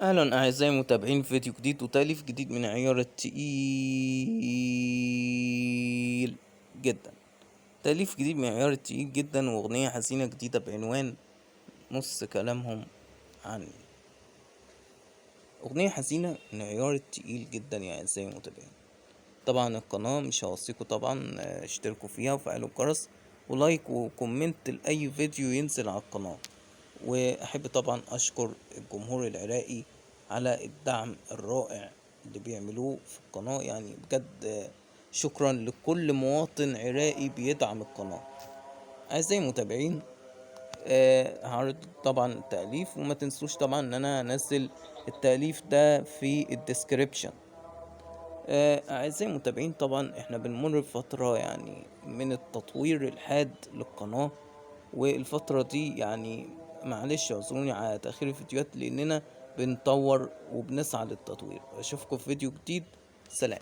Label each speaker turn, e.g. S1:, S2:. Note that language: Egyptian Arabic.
S1: اهلا اعزائي المتابعين في فيديو جديد وتاليف جديد من عيار التقيل جدا. تاليف جديد من عيار التقيل جدا واغنية حزينة جديدة بعنوان نص كلامهم عني. اغنية حزينة من عيار التقيل جدا يا اعزائي المتابعين. طبعا القناة مش هوصيكوا طبعا، اشتركوا فيها وفعلوا الجرس و like و comment لأي فيديو ينزل على القناة. واحب طبعا اشكر الجمهور العراقي على الدعم الرائع اللي بيعملوه في القناة، بجد شكرا لكل مواطن عراقي بيدعم القناة. اعزائي المتابعين، هعرض طبعا التأليف، وما تنسوش طبعا ان انا هنزل التأليف ده في ال description. اعزائي المتابعين، طبعا احنا بنمر بفترة من التطوير الحاد للقناة، والفترة دي معلش اعذروني على تأخير الفيديوهات لاننا بنطور وبنسعى للتطوير. اشوفكم في فيديو جديد، سلام.